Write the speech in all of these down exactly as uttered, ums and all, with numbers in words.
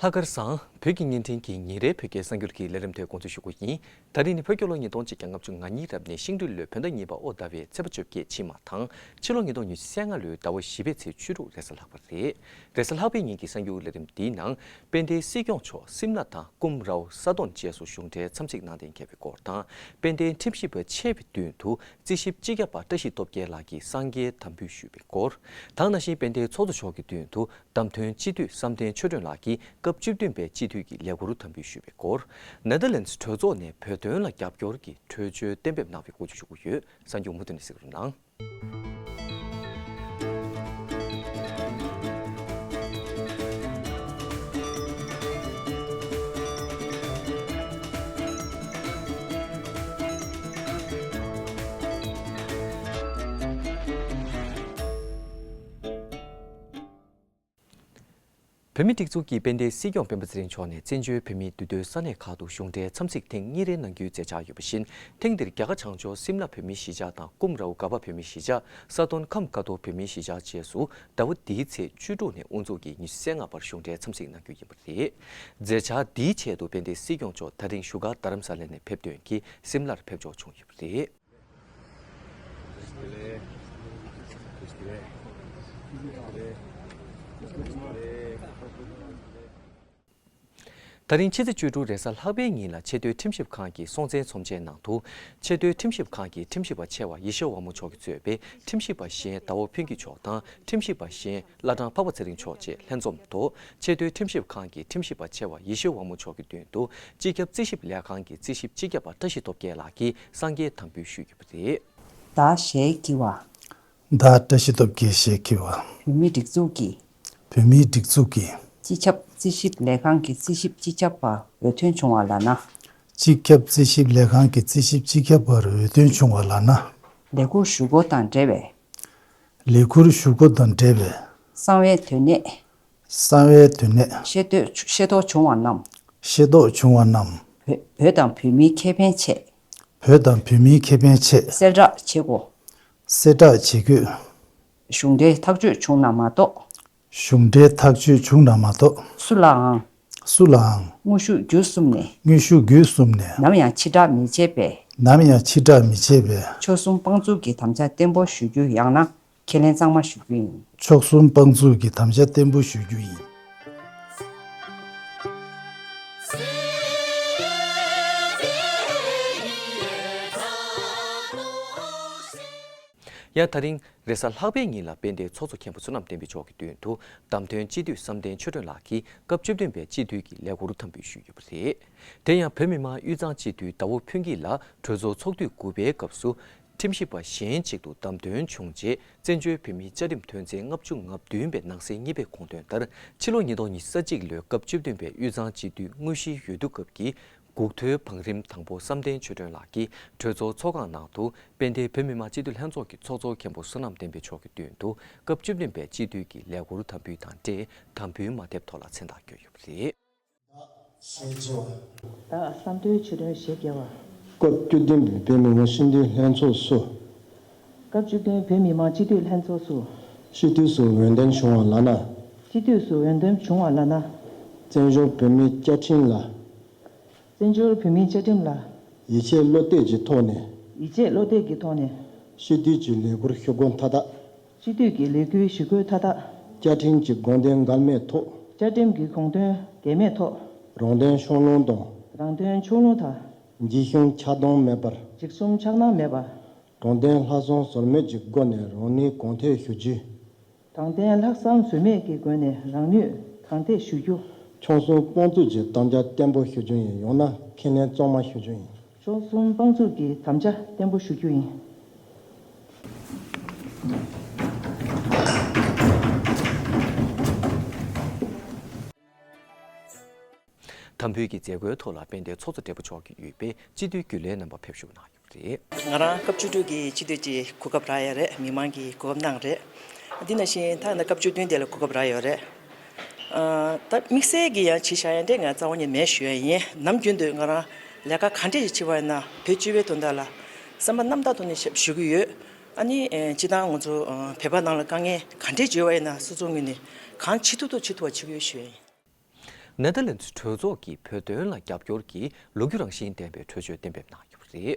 ལྷག་དཀར་བཟང་། བོད་ཀྱི་བརྙན་འཕྲིན་གྱི་ཉིན་རེའི་བོད་སྐད་གསར་འགྱུར་གྱི་ལས་རིམ་དེ་འགོ་འཛུགས་ཞུ་གི་ཡིན། ད་རིང་ནི་བོད་རྒྱལ་ལོ་ཉིས་སྟོང་གཅིག་བརྒྱ་ལྔ་བཅུ་ང་གཉིས་རབ་གནས་ཤིང་སྦྲུལ་ལོའི་བོད་ཟླ་གཉིས་པ་ཨོ་ཟླ་བའི་ཚེས་པ་བཅོ་བརྒྱད་ཕྱི་མ་དང་ཕྱི་ལོ་ཉིས་སྟོང་ཉི་ཤུ་རྩ་ལྔ་ལོའི་ཟླ་བ་བཞི་པའི་ཚེས་བཅུ་དྲུག་རེས་གཟའ་ལྷག་པ་རེད། རེས་གཟའ་ལྷག་པའི་ཉིན་གྱི་གསར་འགྱུར་ལས་རིམ་འདིའི་ནང་དཔལ་ལྡན་སྲིད་སྐྱོང་མཆོག་སིམ་ལ་དང་ཀུམ་རའོ་ས་དོན་བཅས་སུ་གཞུང་འབྲེལ་འཚམས་གཟིགས་གནང་གཏན་འཁེལ་བའི་སྐོར་དང་། དཔལ་ལྡན་ཁྲིམས་ཞིབ་པ་ཆེ་བའི་མདུན་དུ་རྩིས་ཞིབ་སྤྱི་ཁྱབ་པ་བཀྲ་ཤིས་སྟོབས་རྒྱལ་ལགས་ཀྱིས་གསང་རྒྱའི་དམ་འབུལ་ཞུས་པའི་སྐོར། ད་ག་ནང་བཞིན་དཔལ་ལྡན་ཚོགས་གཙོ་མཆོག་གི་མདུན་དུ་བདམས་ཐོན་སྤྱི་འཐུས་བསམ་གཏན་ཆོས་སྒྲོན་ལགས་ཀྱིས་སྐབས་བཅུ་བདུན་པའི་སྤྱི་འཐུས་ཀྱི་ལས་འཁུར་དམ་འབུལ་ཞུས་པའི་སྐོར། ནེ་ཐར་ལེན་ཌི་གྲོས་ཚོགས་ནས་བོད་དོན་ལ་རྒྱབ་སྐྱོར་གྱི་གྲོས་ཆོད་གཏན་འབེབས་གནང་བའི་སྐོར་བཅས་ཞུ་གི་ཡོད། གསར་འགྱུར་མུ་མཐུད་ནས་གཟིགས་རོགས་གནང་། བོད་མིའི་སྒྲིག་འཛུགས་ཀྱི་དཔལ་ལྡན་སྲིད་སྐྱོང་སྤེན་པ་ཚེ་རིང་མཆོག་ནས་བཙན་བྱོལ་བོད་མིའི་འདུས་སྡོད་ས་གནས་ཁག་ཏུ་གཞུང་འབྲེལ་འཚམས་གཟིགས་ཐེངས་གཉིས་རེ་གནང་རྒྱུའི་མཛད་འཆར་ཡོད་པ་བཞིན། ཐེངས་འདིར་རྒྱ་གར་བྱང་ཕྱོགས་སིམ་ལ་བོད་མིའི་གཞིས་ཆགས་དང་ཀུམ་རའོ་གྷར་པ་བོད་མིའི་གཞིས་ཆགས། ས་དོན་ཁམས་དཀར་ཐོག་བོད་མིའི་གཞིས་ཆགས་བཅས་སུ་ཟླ་བ་འདིའི་ཚེས་བཅུ་དྲུག་ནས་དབུ་འཛུགས་ཀྱིས་ཉི་ཤུ་རྩ་ལྔ་བར་གཞུང་འབྲེལ་འཚམས་གཟིགས་གནང་རྒྱུ་ཡིན་པ་རེད། མཛད་འཆར་འདིའི་ཆེད་དུ་དཔལ་ལྡན་སྲིད་སྐྱོང་མཆོག་ད་རིང་བཞུགས་སྒར་རྡ་རམ་ས་ལ་ནས་ཕེབས་ཐོན་གྱིས་སིམ་ལར་ཕེབས་འབྱོར་བྱུང་ཡོད་པ་རེད། ད་རིང་ཕྱི་ཚེས་བཅུ་དྲུག་རེས་གཟའ་ལྷག་པའི་ཉིན་ལ་ཆེས་མཐོའི་ཁྲིམས་ཞིབ་ཁང་གི་སྲོང་བཙན་ཚོམས་ཆེན་ནང་དུ། ཆེས་མཐོའི་ཁྲིམས་ཞིབ་ཁང་གི་ཁྲིམས་ཞིབ་པ་ཆེ་བ་ཡེ་ཤེས་དབང་མོ་མཆོག་གིས་གཙོས་པའི་ཁྲིམས་ཞིབ་པ་གཞན་ཟླ་བ་ཕུན་སྐྱིད་མཆོག་དང་ཁྲིམས་ཞིབ་པ་གཞན་བླ་བྲང་འཕགས་པ་ཚེ་རིང་མཆོག་བཅས་ལྷན་འཛོམས་ཐོག་ཆེས་མཐོའི་ཁྲིམས་ཞིབ་ཁང་གི་ཁྲིམས་ཞིབ་པ་ཆེ་བ་ཡེ་ཤེས་དབང་མོ་མཆོག་གི་མདུན་དུ་སྤྱི་ཁྱབ་རྩིས་ཞིབ་ལས་ཁང་གི་རྩིས་ཞིབ་སྤྱི་ཁྱབ་པ་བཀྲ་ཤིས་སྟོབས་རྒྱལ་ལགས་ཀྱིས་གསང་རྒྱའི་དམ་འབུལ་ཞུས་ཡོད་པ་རེད། བདག་ཞལ་བགྱི་བ། བདག་བཀྲ་ཤིས་སྟོབས་རྒྱལ་ཞལ་བགྱི་བ། བོད་མིའི་སྒྲིག་འཛུགས་ཀྱི། བོད་མིའི་སྒྲིག་འཛུགས་ཀྱི། སྤྱི་ཁྱབ་རྩིས་ཞིབ་ལས་ཁང་གི་རྩིས་ཞིབ་སྤྱི་ཁྱབ་པར་འོས་ཐོན་བྱུང་བ་ལགས་ན། སྤྱི་ཁྱབ་རྩིས་ཞིབ་ལས་ཁང་གི་རྩིས་ཞིབ་སྤྱི་ཁྱབ་པར་འོས་ཐོན་བྱུང་བ་ལགས་ན། ལས་ཁུར་ཞུ་སྒོ་དང་འབྲེལ་བའི། ལས་ཁུར་ཞུ་སྒོ་དང་འབྲེལ་བའི། གསང་བའི་དོན་གནད། གསང་བའི་དོན་གནད། ཤེས་རྟོགས་ཤེས་རྟོགས་བྱུང་བ་རྣམས། ཤེས་རྟོགས་བྱུང་བ་རྣམས། བོད་བོད་དང་བོད་མིའི་ཁེ་ཕན་ཆེད། བོད་དང་བོད་མིའི་ཁེ་ཕན་ཆེད། གསལ་བསྒྲགས་བྱེད་དགོས། གསལ་བསྒྲགས་བྱེད་དགོས། གཞུང་འབྲེལ་ཐག་གཅོད་བྱུང་ན་མ་གཏོགས། གཞུང་འབྲེལ་ཐག་གཅོད་བྱུང་ན་མ་གཏོགས། སུ་ལའང་། སུ་ལའང་། དངོས་ཤུགས་བརྒྱུད་གསུམ་ནས། དངོས་ཤུགས་བརྒྱུད་གསུམ་ནས། ནམ་ཡང་ཕྱིར་བསྒྲགས་མི་བྱེད་པའི། ནམ་ཡང་ཕྱིར་བསྒྲགས་མི་བྱེད་པའི། ཕྱོགས་གསུམ་དཔང་བཙུགས་ཀྱི་དམ་བཅའ་བརྟན་པོ་ཞུ་རྒྱུ་ཡང་ན་ཁས་ལེན་གཙང་མ་ཞུ་རྒྱུ་ཡིན། ཕྱོགས་གསུམ་དཔང་བཙུགས་ཀྱི་དམ་བཅའ་བརྟན་པོ་ཞུ་རྒྱུ་ཡིན། ཡང་ད་རིང་རེས་གཟའ་ལྷག་པའི་ཉིན་ལ་དཔལ་ལྡན་ཚོགས་གཙོ་མཁན་པོ་བསོད་ནམས་བསྟན་འཕེལ་མཆོག་གི་མདུན་དུ་བདམས་ཐོན་སྤྱི་འཐུས་བསམ་གཏན་ཆོས་སྒྲོན་ལགས་ཀྱིས་སྐབས་བཅུ་བདུན་པའི་སྤྱི་འཐུས་ཀྱི་ལས་འཁུར་དམ་འབུལ་ཞུས་ཡོད་པ་རེད། དེ་ཡང་བོད་མི་མང་དབུས་གཙང་སྤྱི་འཐུས་ཟླ་བོ་ཕུན་སྐྱིད་ལགས་གྲོས་ཚོགས་ཚོགས་དུས་དགུ་པའི་སྐབས་སུ་ཁྲིམས་ཞིབ་པ་གཞན་གཅིག་ཏུ་བདམས་ཐོན་བྱུང་རྗེས་བཙན་བྱོལ་བོད་མིའི་བཅའ་ཁྲིམས་དོན་ཚན་ལྔ་བཅུ་ང་བདུན་པའི་ནང་གསེས་གཉིས་པའི་དགོངས་དོན་ལྟར་ཕྱི་ལོ་ཉིས་སྟོང་ཉི་ཤུ་རྩ་གཅིག་ལོའི་སྐབས་བཅུ་བདུན་པའི་དབུས་གཙང་སྤྱི་འཐུས་དངོས་གཞིའི་འོས་བསྡུ་སྐབས་ཀྱི་འགུག་ཐོའི་བང་རིམ་དང་པོ་བསམ་གཏན་ཆོས་སྒྲོན་ལགས་ཀྱིས་གྲོས་ཚོགས་ཚོགས་ཁང་ནང་དུ་དཔལ་ལྡན་བོད་མི་མང་སྤྱི་འཐུས་ལྷན་ཚོགས་ཀྱི་ཚོགས་གཙོ་མཁན་པོ་བསོད་ནམས་བསྟན་འཕེལ་མཆོག་གི་མདུན་དུ་སྐབས་བཅུ་བདུན་པའི་སྤྱི་འཐུས་ཀྱི་ལས་འཁུར་དམ་འབུལ་དང་འབྲེལ་དམ་འབུལ་མ་དེབ་ཐོག་ལ་མཚན་རྟགས་བཀོད་ཡོད་པ་རེད། བདག་བསམ་གཏན་ཆོས་སྒྲོན་ཞེས་བརྒྱབ་པ། སྐབས་བཅུ་བདུན་པའི་བོད་མི་མང་སྤྱི་འཐུས་ལྷན་ཚོགས་སུ། སྐབས་བཅུ་བདུན་བོད་མི་མང་སྤྱི་འཐུས་ལྷན་ཚོགས་སུ། སྤྱི་འཐུས་སུ་འོས་འདེམས་བྱུང་བ་ལགས་ན། སྤྱི་འཐུས་སུ་འོས་འདེམས་བྱུང་བ་ལགས་ན། བཙན་བྱོལ་བོད་མིའི་བཅའ་ཁྲིམས་ལ། བཙན་བྱོལ་བོད་མིའི་བཅའ་ཁྲིམས་ལ། ཡིད་ཆེས་བློ་གཏད་ཀྱི་ཐོག་ནས། ཡིད་ཆེས་བློ་གཏད་ཀྱི་ཐོག་ནས། སྤྱི་འཐུས་ཀྱི་ལས་འཁུར་ཞུ་སྒོ་མཐའ་དག་སྤྱི་འཐུས་ཀྱི་ལས་འཁུར་ཞུ་སྒོ་མཐའ་དག་བཅའ་ཁྲིམས་ཀྱི་དགོངས་དོན་འགལ་མེད་ཐོག་བཅའ་ཁྲིམས་ཀྱི་དགོངས་དོན་འགལ་མེད་ཐོག་རང་དོན་ཕྱོགས་ལྷུང་དང་། རང་དོན་ཕྱོགས་ལྷུང་དང་། འཇིགས་ཞུམ་ཆགས་སྡང་མེད་པར། འཇིགས་ཞུམ་ཆགས་སྡང་མེད་པར། རང་དོན་ལྷག་བསམ་ཟོལ་མེད་ཀྱི་སྒོ་ནས་རང་ནུས་གང་ཐེག་ཞུ་རྒྱུ། དྲང་བདེན་ལྷག་བསམ་ཟོལ་མེད་ཀྱི་སྒོ་ནས་རང་ནུས་གང་ཐེག་ཞུ་རྒྱུ། ཕྱོགས་གསུམ་དཔང་བཙུགས་ཀྱི་དམ་བཅའ་བརྟན་པོ་ཞུ་རྒྱུ་ཡིན། ཡང་ན་ཁས་ལེན་གཙང་མ་ཞུ་རྒྱུ་ཡིན། ཕྱོགས་གསུམ་དཔང་བཙུགས་ཀྱི་དམ་བཅའ་བརྟན་པོ་ཞུ་རྒྱུ་ཡིན། དམ་འབུལ་གྱི་མཛད་སྒོའི་ཐོག་ལ་དཔལ་ལྡན་ཚོགས་གཙོ་སྦྲེལ་པོ་མཆོག་གིས་དབུས་པའི་སྤྱི་འཐུས་རྒྱུན་ལས་རྣམ་པ་ཕེབས་ཞུགས་གནང་ཡོད་པ་རེད། ང་རང་སྐབས་བཅུ་དྲུག་གི་སྤྱི་འཐུས་ཀྱི་གོ་སྐབས་རག་ཡོད་རེད། མི་མང་གིས་གོ་སྐབས་གནང་རེད། འདི་ནང་བཞིན་ད་ང་སྐབས་བཅུ་བདུན་དེ་ལ་གོ་སྐབས་རག་ཡོད་རེད། ཨ། ད་དམིགས་བསལ་གྱི་ཡང་བྱས་བཞག་ཡ་འདྲ་ང་རྩ་བ་ནས་མེད་ཞུ་ཡ་ཡིན། ནམ་རྒྱུན་དུ་ང་རང་ལས་ཀ་ག་འདྲས་ཞིག་བྱེད་པ་ཡིན་ན་བོད་སྤྱི་པའི་དོན་དག་ལ་བསམ་པ་རྣམ་དག་ཐོག་ནས་ཞུ་གི་ཡོད། ཨ་ནི་སྤྱིར་བཏང་ང་ཚོ་བོད་པ་ནང་ལ་དཀའ་ངལ་ག་འདྲས་ཡོད་པ་ཡིན་ན་སོ་སོའི་ངོས་ནས་གང་བྱེད་ཐུབ་ཐུབ་བྱེད་ཐུབ་པ་བྱེད་ཀྱི་ཡོད་ཞུ་ཡ་ཡིན། ནེ་དར་ལེན་ཛི་གྲོས་ཚོགས་ཀྱིས་བོད་དོན་ལ་རྒྱབ་སྐྱོར་གྱི་ལོ་རྒྱུས་རང་བཞིན་ལྡན་པའི་གྲོས་ཆོད་གཏན་འབེབས་གནང་ཡོད་པ་རེད།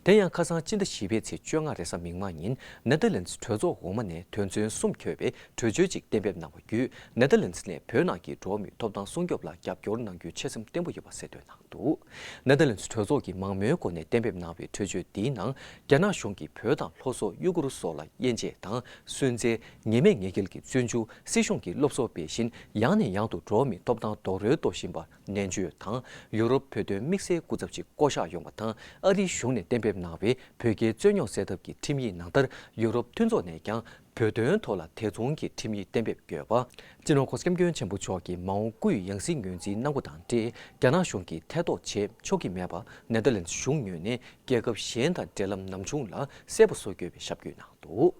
དེ་ཡང་ཁ་སང་སྤྱི་ཟླ་བཞི་པའི་ཚེས་བཅོ་ལྔ་རེས་གཟའ་མིག་དམར་ཉིན་ནེ་དར་ལེན་ཛི་གྲོས་ཚོགས་འོག་མ་ནས་དོན་ཚན་གསུམ་འཁོད་པའི་གྲོས་ཆོད་ཅིག་གཏན་འབེབས་གནང་བ་བརྒྱུད། ནེ་དར་ལེན་ཛི་ནས་བོད་ནང་གི་འགྲོ་བ་མིའི་ཐོབ་ཐང་སྲུང་སྐྱོབ་ལ་རྒྱབ་སྐྱོར་གནང་རྒྱུའི་ཆོད་སེམས་བརྟན་པོ་ཡོད་པ་གསལ་སྟོན་གནང་འདུག་ནེ་དར་ལེན་ཛི་གྲོས་ཚོགས་ཀྱིས་མང་མོས་སྒོ་ནས་གཏན་འབེབས་གནང་བའི་གྲོས་ཆོད་འདིའི་ནང་། རྒྱ་ནག་གཞུང་གིས་བོད་དང་ལྷོ་སོག་ཡུ་གུར་སོགས་ལ་དབྱེ་འབྱེད་དང་སུན་གཙེར། ཉེས་མེད་ངན་སྐུལ་གྱི་བཙོན་འཇུག་སྲིད་གཞུང་གི་སློབ་གསོ་སྤེལ་བཞིན། ཡང་ནས་ཡང་དུ་འགྲོ་བ་མིའི་ཐོབ་ཐང་རྡོག་རོལ་གཏོང་བཞིན་པར་ནན་བརྗོད་དང་། ཡུ་རོབ་བོད་དོན་དམིགས་བསལ་སྐུ་ཚབ་ཅིག་བསྐོ་གཞག་ཡོང་བ་དང་། ཨ་རིའི་གཞུང་ནས་གཏན་འབེབས་གནང་བའི་བོད་རྒྱའི་རྩོད་རྙོག་སེལ་ཐབས་ཀྱི་ཁྲིམས་ཡིག་ནང་ལྟར། ཡུ་རོབ་མཐུན་ཚོགས་ནས་ཀྱང་བོད་དོན་ཐོག་ལ་དེ་མཚུངས་ཀྱི་ཁྲིམས་ཡིག་གཏན་འབེབས་དགོས་པ། སྤྱི་ནོར་༧གོང་ས་༧སྐྱབས་མགོན་ཆེན་པོ་མཆོག་གིས་མ་འོངས་སྐུ་ཡི་ཡང་སྲིད་ངོས་འཛིན་གནང་སྒོ་དང་འབྲེལ། རྒྱ་ནག་གཞུང་གིས་ཐེ་གཏོགས་བྱེད་ཆོག་གི་མེད་པ། ནེ་དར་ལེན་ཛི་གཞུང་ངོས་ནས་རྒྱལ་ཁབ་གཞན་དང་འབྲེལ་ལམ་ནམ་བྱུང་ལ་གསལ་པོ་བཟོ་དགོས་པའི་ཞབས་སྐུལ་གནང་འདུག་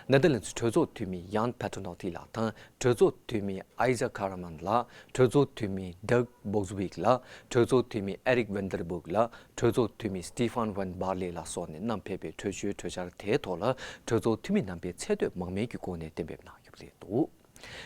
ནེ་དར་ལེན་ཛི་གྲོས་ཚོགས་འཐུས་མི་ཡཱན་པེ་ཏྲ་ནོ་ཐི་ལགས་དང་། གྲོས་ཚོགས་འཐུས་མི་ཨའི་ཛ་ཁ་ར་མན་ལགས། གྲོས་ཚོགས་འཐུས་མི་ཌག་བོག་སི་ཝིག་ལགས། གྲོས་ཚོགས་འཐུས་མི་ཨེ་རིག་ཝན་དར་སྦུག་ལགས། གྲོས་ཚོགས་འཐུས་མི་སི་ཏི་ཕན་ཝན་བྷར་ལེ་ལགས་སོགས་ནས་བསྣམས་ཕེབས་པའི་གྲོས་ཆོད་གྲོས་འཆར་དེའི་ཐོག་ལ། གྲོས་ཚོགས་འཐུས་མི་རྣམ་པས་ཚད་མཐོའི་མང་མོས་ཀྱི་སྒོ་ནས་གཏན་འབེབས་གནང་ཡོད་པ་རེད་འདུག་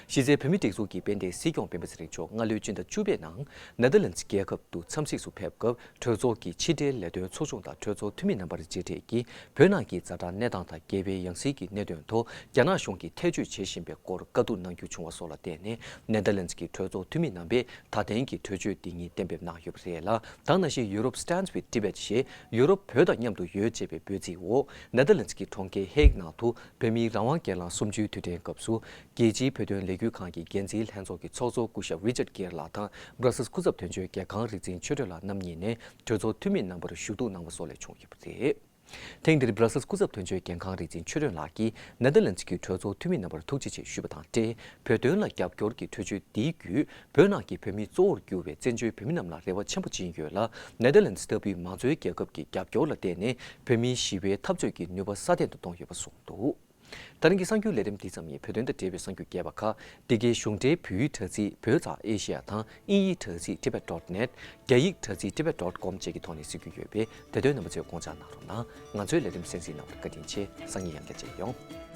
གཞི་རྩའི་བོད་མིའི་སྒྲིག་འཛུགས་ཀྱི་དཔལ་ལྡན་སྲིད་སྐྱོང་སྤེན་པ་ཚེ་རིང་མཆོག་སྔ་ལོའི་སྤྱི་ཟླ་བཅུ་པའི་ནང་ནེ་དར་ལེན་ཛི་རྒྱལ་ཁབ་ཏུ་འཚམས་གཟིགས་སུ་ཕེབས་སྐབས། གྲོས་ཚོགས་ཀྱི་ཕྱི་འབྲེལ་ལས་དོན་ཚོགས་ཆུང་དང་གྲོས་ཚོགས་འཐུས་མི་རྣམ་པར་མཇལ་འཕྲད་ཀྱིས། བོད་ནང་གི་ཛ་དྲག་གནས་སྟངས་དང་། རྒྱལ་བའི་ཡང་སྲིད་ཀྱི་གནད་དོན་ཐོག་རྒྱ་ནག་གཞུང་གིས་ཐེ་བྱུས་བྱེད་བཞིན་པའི་སྐོར་བཀའ་བསྡུར་གནང་རྒྱུ་བྱུང་བ་སོགས་ལ་བརྟེན་ནས། ནེ་དར་ལེན་ཛི་གི་གྲོས་ཚོགས་འཐུས་མི་རྣམ་པས་ད་ཐེངས་ཀྱི་གྲོས་ཆོད་འདི་ཉིད་གཏན་འབེབས་གནང་ཡོད་པ་རེད་ལ། ད་ག་ནང་བཞིན་Europe Stands with Tibet ཞེས། ཡུ་རོབ་བོད་དང་མཉམ་དུ་ཡོད་ཅེས་པའི་འབོད་ཚིག་འོག་ནེ་དར་ལེན་ཛི་གི་གྲོང་ཁྱེར་ཧེག་ནང་དུ་བོད་མིའི་རང་དབང་སྒེར་ལངས་གསུམ་བཅུའི་དུས་དྲན་སྐབས་སུ། རྒྱལ་སྤྱིའི་བོད་དོན་ལས་འགུལ་ཁང་གི་འགན་འཛིན་ལྷན་ཚོགས་ཀྱི་ཚོགས་གཙོ་སྐུ་ཞབས་རི་ཅར་གེར་ལགས་དང་། སྦྲ་སེལ་སྐུ་ཚབ་དོན་གཅོད་རྒྱལ་ཁང་རིག་འཛིན་ཆོས་སྒྲོན་ལགས་རྣམ་གཉིས་ནས་གྲོས་ཚོགས་འཐུས་མི་རྣམ་པར་ཞུ་གཏུག་གནང་བ་སོགས་ལས་བྱུང་ཡོད་པ་རེད། ཐེངས་འདིར་སྦྲ་སེལ་སྐུ་ཚབ་དོན་གཅོད་རྒྱལ་ཁང་རིག་འཛིན་ཆོས་སྒྲོན་ལགས་ཀྱིས་ནེ་དར་ལེན་ཛི་གི་གྲོས་ཚོགས་འཐུས་མི་རྣམ་པར་ཐུགས་རྗེ་ཆེ་ཞུས་པ་དང་འབྲེལ། བོད་དོན་ལ་རྒྱབ་སྐྱོར་གྱི་གྲོས་ཆོད་འདིའི་བརྒྱུད། བོད་ནང་གི་བོད་མི་གཙོ་བོར་གྱུར་བའི་བཙན་བྱོལ་བོད་མི་རྣམས་ལ་རེ་བ་ཆེན་པོ་བྱིན་ཡོད་ལ། ནེ་དར་ལེན་ཛི་ལྟ་བུའི་མང་གཙོའི་རྒྱལ་ཁབ་ཀྱི་རྒྱབ་སྐྱོར་ལ་བརྟེན་ནས། བོད་མིའི་ཞི་བའི་འཐབ་རྩོད་ཀྱི་ནུས་པ་སྲ་བརྟན་དུ་གཏོང་ཡོད་པ་གསུངས་འདུག་ད་རིང་གི་གསར་འགྱུར་ལས་རིམ་འདི་ཙམ་ཡིན། བོད་དོན་དང་འབྲེལ་བའི་གསར་འགྱུར་རྒྱས་པ་ཁག་འདི་གའི་གཞུང་འབྲེལ་བོད་ཡིག་དྲ་ཚིགས་བོད་ཙ་ཨེ་ཤེ་ཡ་དང་། དབྱིན་ཡིག་དྲ་ཚིགས་tibet dot net། རྒྱ་ཡིག་དྲ་ཚིགས་tibet dot com བཅས་ཀྱི་ཐོག་ནས་གཟིགས་རྒྱུ་ཡོད་པས། དེ་དོན་རྣམ་པ་ཚོས་དགོངས་འཇགས་གནང་རོགས་གནང་། ང་ཚོའི་ལས་རིམ་གསན་གཟིགས་གནང་བར་བཀའ་དྲིན་ཆེ། སང་ཉིན་ཡང་བསྐྱར་མཇལ་ཡོང་།